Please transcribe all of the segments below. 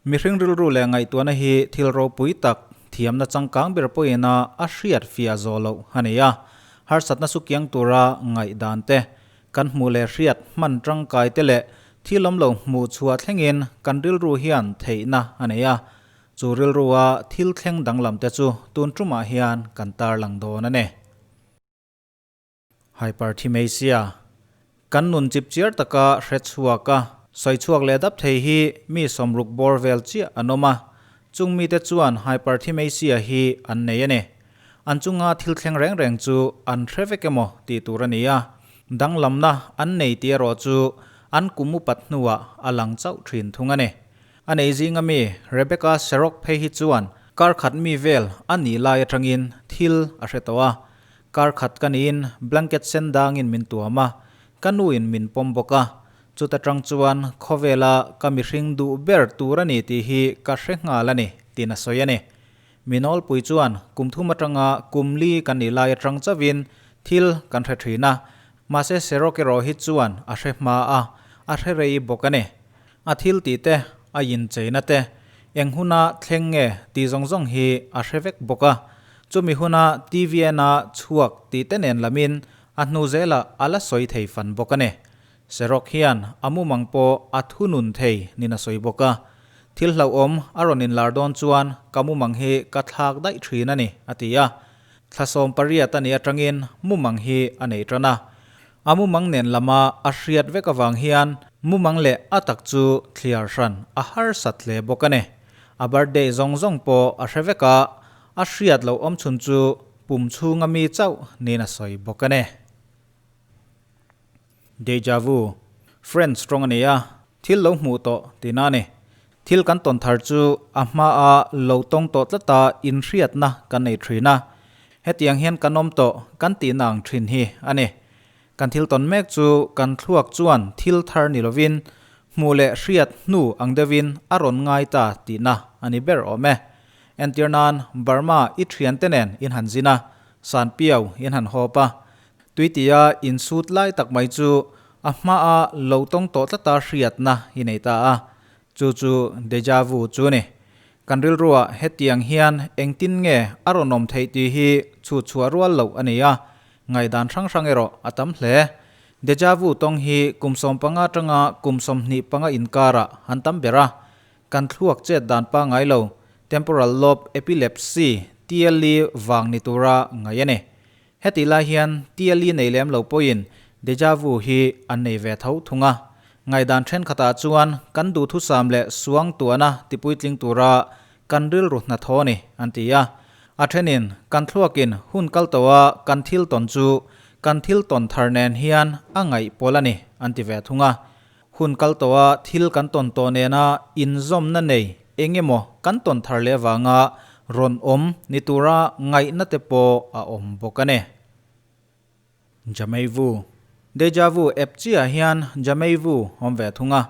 Mihring rilru leh ngaihtuahna hi thil ropui tak, thiamna changkang ber pawhin a a hriat fiah zawh loh a nei a. Harsatna sukiang tura ngaihdan te, kan hmuh leh hriat hman tangkai te leh thil awm lo hmuh chhuah thlengin kan rilru hian theihna a nei a. Chu rilrua thil thleng danglam te chu tun tumah hian kan tarlang dawn a ni. Hyperthymesia, Kan nun chip chiar taka hre chhuak a, sawi chhuak leh dap thei hi mi sawmruk bawr vel chiah an awm a, chung mite chuan hyperthymesia hi an nei a ni. An chunga thil thleng reng reng chu an hre vek emaw tih tur a ni a, danglamna an nei tih erawh chu an kum upat hnuah a lang chauh thin thung a ni. A nei zinga mi Rebecca Serok phei hi chuan kar khat mi vel a nih lai atangin thil a hre tawh a, Kar khat ka niin blanket sen dangin min tuam a, ka nuin min pawm bawk a. Chuta tang chuan khawvela ka mihring duh ber tur a ni tih hi ka hre nghal a ni, tiin a sawi a ni. Mi nawlpui chuan kum thum atanga kum li kan nih lai atang chauhin thil kan hre thin a, mahse Serok erawh hi chuan a hre hma a, a hre rei bawk a ni. A thil tih te, a incheina te, eng huna thleng nge tih zawng zawng hi a hre vek bawk a. Chumi huna TVN-a chhuak tih te nen lamin a hnu zelah a la sawi thei fan bawk a ni. Serok hian a mumang pawh a thunun thei nin a sawi bawk a. Thil hlauhawm a rawn inlar dawn chuan ka mumang hi ka thlak daih thin a ni, a ti a. Thla 18 a nih atangin mumang hi a nei tan a. A mumang nen lama a hriat vek avang hian mumang leh a tak chu thliar hran a harsat hle bawk a ni. A birthday zawng zawng pawh a hre vek a, a hriat loh awm chhun chu pum chhunga mi chauh niin a sawi bawk a ni. Deja vu, French tawng a ni a, thil lo hmuh tawh tihna a ni. Thil kan tawn thar chu a hmaa lo tawng tawh tlata inhriatna kan nei thin a, hetiang hian kan awm tawh kan tihna ang thin hi a ni. Kan thil tawn mek chu kan thluak chuan thil thar ni lovin hmuh leh hriat hnu ang deuhin a rawn ngai ta tihna a ni ber awm e. Entir nan Burma i thiante nen in han zin a, Sanpiau in han hawp a, Tuitia insut lai tak mai chu a hmaa lo tawng tawh tlata hriatna i nei ta a, chu chu deja vu chu a ni. Kan rilruah hetiang hian engtin nge a rawn awm theih tih hi chhut chhuah rual loh a ni a, ngaihdan hrang hrang erawh a tam hle. Deja vu tawng hi kum 15 atanga kum 25 inkarah an tam ber a, kan thluak chet dan pangngai lo, temporal lobe epilepsy, TLE, vang ni tura ngaih a ni. Hetih lai hian TLE nei lem lo pawhin Deja Vu hi an nei ve tho thung a. Ngaihdan thenkhatah chuan kan duhthusam leh suang tuahna tipuitling tura kan rilru hnathawh a ni an ti a. A thenin kan thluakin hun kal tawha kan thil tawn chu kan thil tawn thar nen hian a ngaih pawl a ni an ti ve thung a. Hun kal tawha thil kan tawn tawh nena inzawmna nei eng emaw kan tawn thar leh avanga rawn awm ni tura ngaihna te pawh a awm bawk a ni. Jameivu. Deja Vu app chiah hian Jameivu awm ve thung a,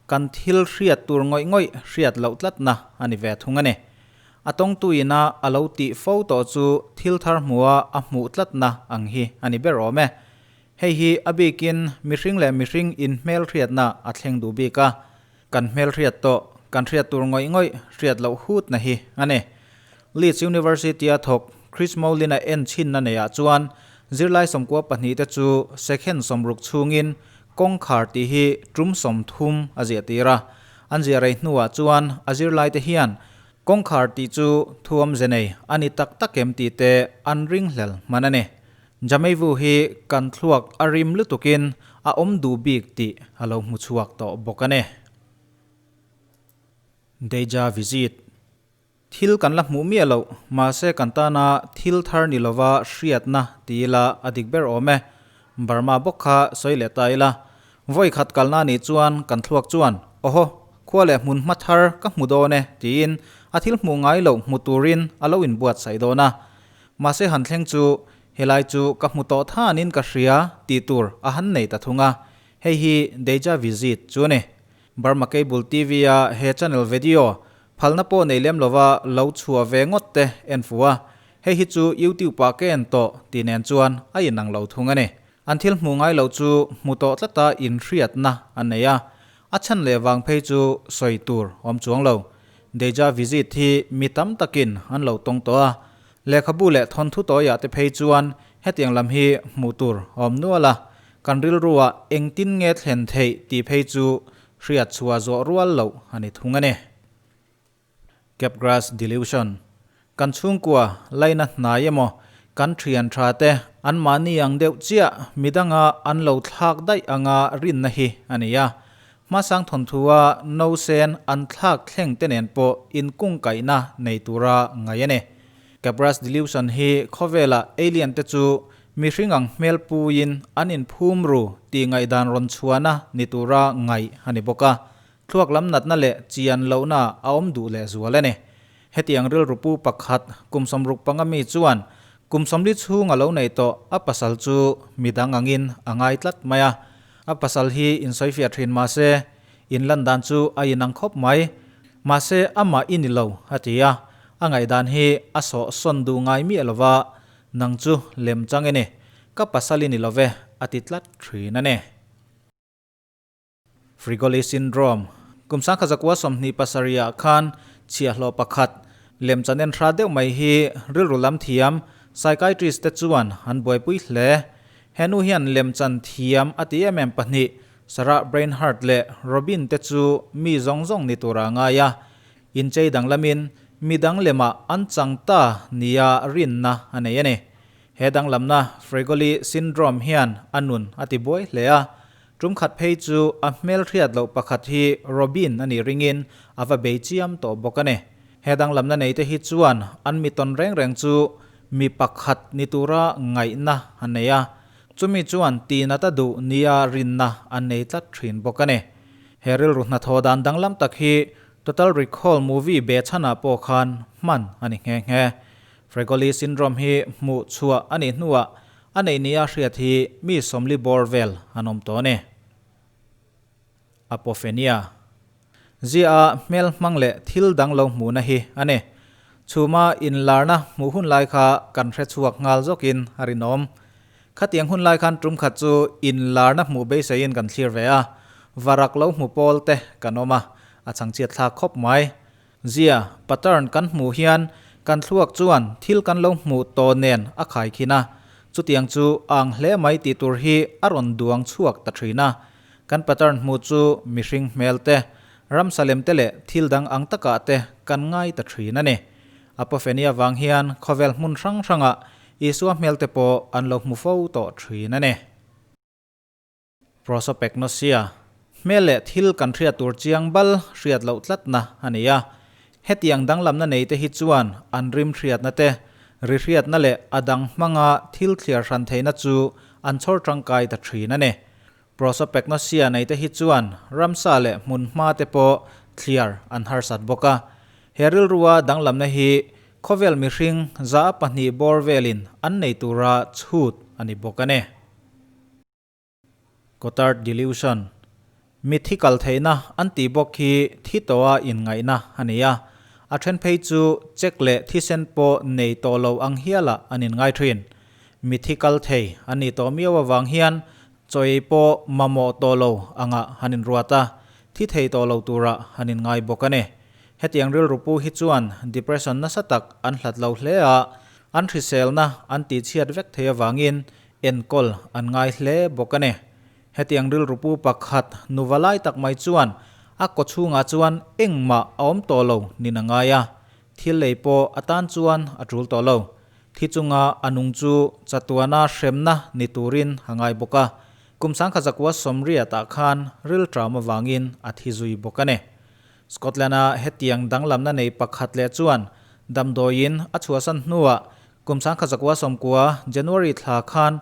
kan thil hriat tur ngawih ngawih hriat loh tlatna a ni ve thung a ni. A tawngtuina a lo tih fo tawh chu thil thar hmuha a hmuh tlatna ang hi a ni ber awm e. Hei hi a bikin mihring leh mihring inhmelhriatna a thleng duh bik a, kan hmelhriat tawh, kan hriat tur ngawih ngawih hriat loh hutna hi a ni. Leeds University-a thawk Chris Moulin-a en chhinna neiah chuan zirlai 92 te chu second 60 chhungin kawngkhar tih hi tum 30 a ziah tir a. An ziah rei hnuah chuan a zirlaite hian kawngkhar tih chu thuam ze nei a ni tak tak em tih te an ringhlel hman a ni. Jameivu hi kan thluak a rim lutukin a awm duh bik tih a lo hmu chhuak tawh bawk a ni. Deja visit. Thil kan la hmuh miah loh, mahse kan tana thil thar ni lova hriatna ti ila a dik ber awm e. Burma bawk kha sawi leh ta ila. Vawi khat kalna nih chuan kan thluak chuan, Awhaw, khua leh hmun hma thar ka hmu dawn e tiin a thil hmuh ngai loh hmu turin a lo inbuatsaih dawn a. Mahse han thleng chu helai chu ka hmu tawh thanin ka hria tih tur a han nei ta thung a, hei hi Deja Visit chu a ni. Burma Cable TV a he channel video phalna pawh nei lem lova lo chhuah ve ngawt te en fuh a, hei hi chu YouTube ah ka en tawh tih nen chuan a inang lo thung a ni. An thil hmuh ngai loh chu hmu tawh tlata inhriatna a nei a, a chhan leh vang phei chu sawi tur awm chuang lo. Deja visit hi mi tam takin an lo tawng tawh a, lehkhabu leh thawnthu tawiah te phei chuan hetiang lam hi hmuh tur a awm nual a, kan rilruah engtin nge thlen theih tih phei chu hriat chhuah zawh rual loh a ni thung a ni. Capgras delusion, Kan chhungkua laina hnai emaw kan thian tha te anmahni ang deuh chiah midanga an lo thlak daih anga rinna hi a ni a. Hmasang thawnthua no sen an thlak thleng te nen pawh inkungkaihna nei tura ngaih a ni. Capgras delusion hi khawvela alien te chu mihring ang hmel puiin an inphum ru tih ngaihdan rawn chhuahna ni tura ngaih a ni bawk a. Thluak lam natna leh chian lohna a awm duh leh zual a ni. Hetiang rilru pu pakhat kum 65 mi chuan kum 40 chhung a lo nei tawh a pasal chu midang angin a ngai tlat mai a. A pasal hi insawifiah thin mahse inlan dan chu a inang khawp mai. Mahse amah i ni lo a ti a, a ngaihdan hi a sawh sawn duh ngai miah lova nang chu lem chang i ni, ka pasal i ni love a ti tlat thin a ni. Frigoli Syndrome, Kum 1927 ah khan chhiahhlawh pakhat, lemchan en hra deuh mai hi rilru lam thiam, psychiatrist te chuan an buaipui hle. He nu hian lemchan thiam a ti em em pahnih, Sarah Brainhart leh Robin te chu mi zawng zawng ni tura ngai a, inchei danglamin midang lemah an chang ta nia rinna a nei a ni. He danglamna Fregoli Syndrome hian a nun a ti buai hle a, tum khat phei chu a hmelhriat loh pakhat hi Robin a nih ringin a va bei chiam tawh bawk a ni. He danglamna neite hi chuan an mi tawn reng reng chu mi pakhat ni tura ngaihna a nei a, chumi chuan tihnat a duh nia rinna an nei tlat thin bawk a ni. He rilru hnathawh dan danglam tak hi Total Recall movie behchhanah pawh khan hman a ni nghe nghe. Fregoli syndrome hi hmuh chhuah a nih hnuah a neih nia hriat hi mi 40 bawr vel an awm tawh a ni. Apophenia. Zia a hmel hmang leh thil dang lo hmuhna hi a ni. Chhuma inlarna hmuh hun lai kha kan hre chhuak nghal zawkin a rinawm. Khatiang hun lai khan tum khat chu inlarna hmuh beiseiin kan thlir ve a, varak lo hmu pawl te kan awm a, a chhangchhiat thlak khawp mai. Zia, pattern kan hmuh hian kan thluak chuan thil kan lo hmuh tawh nen a khai khin a, chutiang chu a ang hle mai tih tur hi a rawn duang chhuak ta thin a. Kan pattern hmuh chu mihring hmel te, ramsa lem te leh thil dang ang takah te kan ngai ta thin a ni. Apophenia vang hian khawvel hmun hrang hrangah Isua hmel te pawh an lo hmu fo tawh thin a ni. Prosopagnosia, Hmel leh thil kan hriat tur chiang bal hriat loh tlatna a ni a. Hetiang danglamna nei te hi chuan an rim hriatna te, ri hriatna leh a dang hmanga thil thliar hran theihna chu an chhawr tangkai ta thin a ni. Prosopagnosia nei te hi chuan ramsa leh hmun hma te pawh thliar an harsat bawk a. He rilrua danglamna hi khawvel mihring 2% bawr velin an nei tura chhut a ni bawk a ni. Cotard delusion, Mi thi kal theihna an tih bawk hi thi tawha inngaihna a ni a, a then phei chu check leh thisen pawh nei tawh lo ang hialah an inngai thin. Mi thi kal thei an nih tawh miau avang hian chaw ei pawh mamawh tawh lo angah han inruat a, thi thei tawh lo turah han inngai bawk a ni. Hetiang rilru pu hi chuan depression nasa tak an hlat lo hle a, an hriselna an tihchhiat vek thei avangin Enkawl an ngai hle bawk a ni. Hetiang rilru pu pakhat nuva lai tak mai chuan a kaw chhungah chuan engmah a awm tawh lo nin a ngai a, thil lei pawh a tan chuan a tul tawh lo. Thi chunga a nung chu chatuana hremna ni turin a ngai bawk a, kum 1980 ah khan rilṭam avangin a thi zui bawk a ni. Scotland-a hetiang danglamna nei pakhat leh chuan damdawiin a chhuahsan hnuah Kum 1990 January thla khan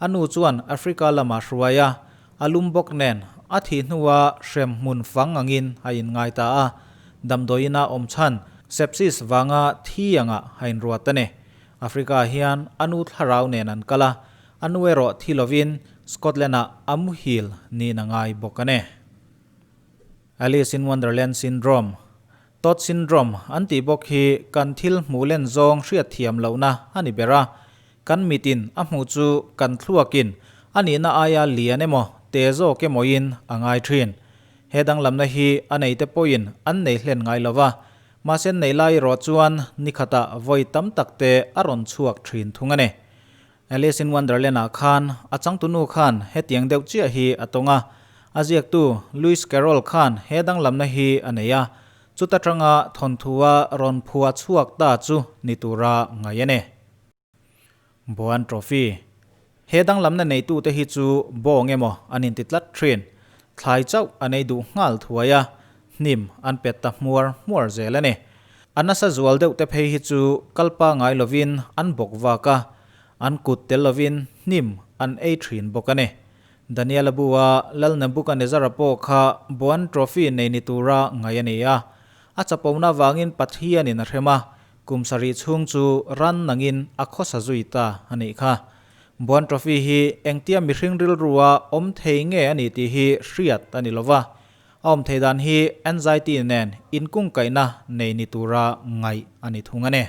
a nu chuan Africa lamah hruai a, a lum bawk nen a thih hnua hrem hmun fang angin a inngai ta a, damdawiina awm chhan sepsis vanga thi angah a inruat a ni. Africa hian a nu thlarau nen an kal a, a nu erawh thi lovin Scotland-ah a muhil niin a ngai bawk a ni. Alice in Wonderland Syndrome, Todd syndrome an tih bawk hi kan thil hmuh len zawng hriat thiam lohna a ni ber a. Kan mitin a hmuh chu kan thluakin a nihna aia lian emaw te zawk emawin a ngai thin. He danglamna hi a neite pawhin an nei hlen ngai lo va. Mahse nei lai erawh chuan ni khatah vawi tam tak te a rawn chhuak thin thung a ni. Alice in Wonderland ah khan a changtunu khan hetiang deuh chiah hi a tawng a, a ziaktu Lewis Carroll khan he danglamna hi a nei a, chuta tanga thawnthua rawn phua chhuak ta chu ni tura ngaih a ni. Boan Trophy He danglamna neitute hi chu bawng emaw an inti tlat thin. Thlai chauh an ei duh nghal thuai a, hnim an pet ta hmuar hmuar zel a ni. A nasa zual deuh te phei hi chu kal pangai lovin an bawk vak a, an kut tel lovin hnim an ei thin bawk a ni. Daniel-a bu-a Lal Nebuchadnezzar-a pawh kha Boan Trophy nei ni tura ngaih a ni a. A chapona vangin Pathianin a hrem a, Kum sarih chhung chu ran nangin a khawsa zui ta a nih kha. Buan Trophy hi engtia mihring rilrua awm thei nge a ni tih hi hriat a ni lova. A awm thei dan hi anxiety nen inkungkaihna nei ni tura ngaih a ni thung a ni.